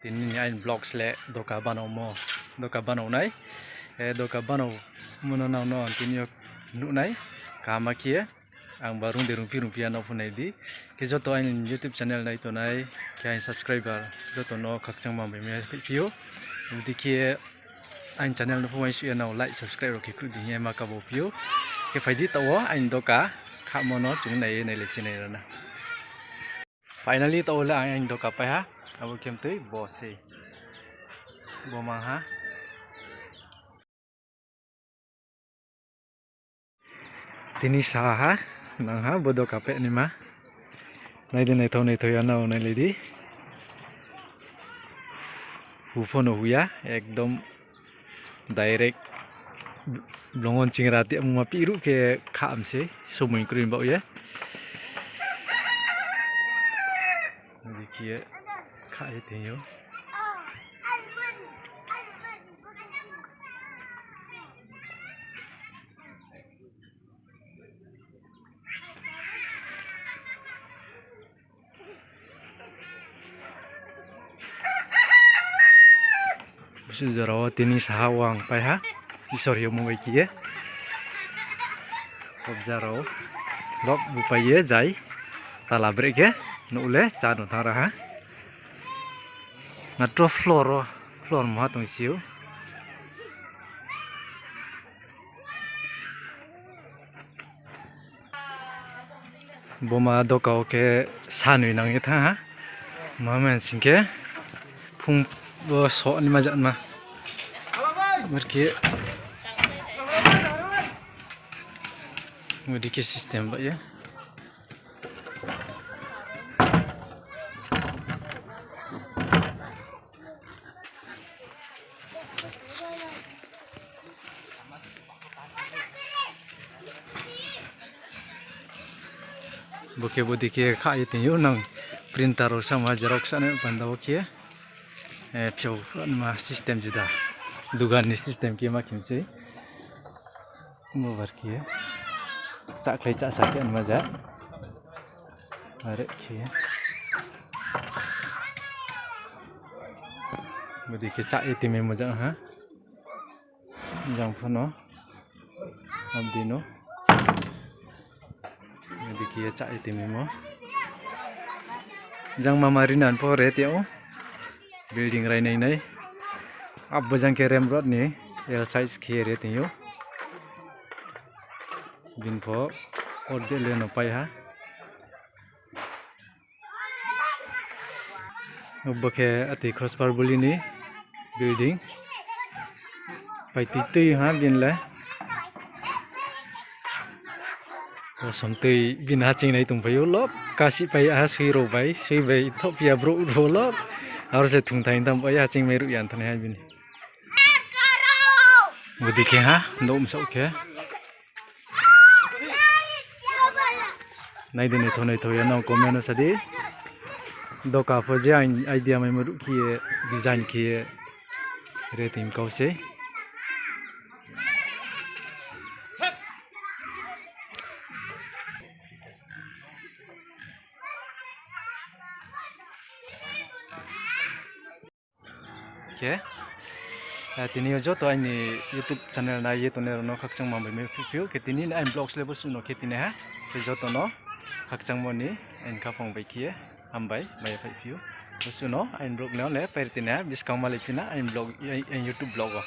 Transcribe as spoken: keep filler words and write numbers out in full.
Tini ni aini vlogs le doka banao mo, doka banao nai. E, doka banao mo no nang no ang tini yo nuh nai. Kaham khe ang ba rung de rungphi rungphi ya no pho nai di. Khe joto aini YouTube channel nai tongnai, khe aini subscriber joto no khakchangma bai mai phi ou. Abo dei khe aini channel no pho uaingsouh ya nao like, subscribe rao khe khruh di hing ye ma kabo phi ou. Khe phai di taoh wo aini doka khamo no chung nai ye nailai phi nai rana. Finally, taoh wo le ang aini doka pai ha. Abo khe mtui bo sei. Bo mang ha. Tini sa ha, nang ha, bo doka peh naima. Nai di, naithao naithao ya nao nailai di. Hu pho no hu ya, ekdom direct blong wo chingra ti mungma pih ruh khe kham sei, somoi kroi baoh ye. Abo dei khe ye kha ye tong ou. Bsu jora wo tini saha wo ang pai ha, Isor yagmo bai khe ye. Kobja rao lok bu pai ye jai tala breh khe nouh le chá no thanng ra ha. Matro floor wo, floor mungha tong si ou. Bo ma doka wo khe sanoi nang ye thanng ha. Ma ma sing khe phung bo so ni ma jat ma. Mar khe abo dei khe system bai ye. Bo khe abo dei khe kha ye tong ou nang printer rao sama xerox sanai panda wo khe, phiao ma system juda. Dugan ni system khe ma khe mi sei. Bo bar khe ye. Chakhlai chasa khe anma ja. Are khe ye. Bodei khe chá ye tongmaimo jang ha. Jang pho no. Abdi no. Bodei khe ye chá ye tongmaimo. Jang mama rinan pho re tong ou. Building rai nai nai. Abo jang khe ramp road ni L size khe ye re tong ou. Bini pho or de le no pai ha. Bo khe atoi Khrosparbuli ni building. Paitui tui ha bini le. Kosom tui bini haching nai tongpai ou lo. Kasih pai ha sui rao bai, sui bai thohphi ya brouh rao lo. Aro se thungthai tham pai haching mai ruh ya thanng nai ha bini. Bodei khe ha, nouh bsaoh khe. Nai di naithao naithao ya nang comment no sa di. Doka pho je ang idea maimo ruh khe ye, design khe ye, re tong kau sei. Khe, tini yo joto aini YouTube channel nai ye tongnai rao no khakchangma bai mai phi ou. Khe tini ni aini vlogs le bo suh no khe tini ha. Khe joto no khakchangmo ni aini khaphang bai khe ye hambai mai ye phai phi ou. Bo suh no aini vlog le pai ri tini ha, buskang malai phi na aini vlog, aini YouTube vlog wo.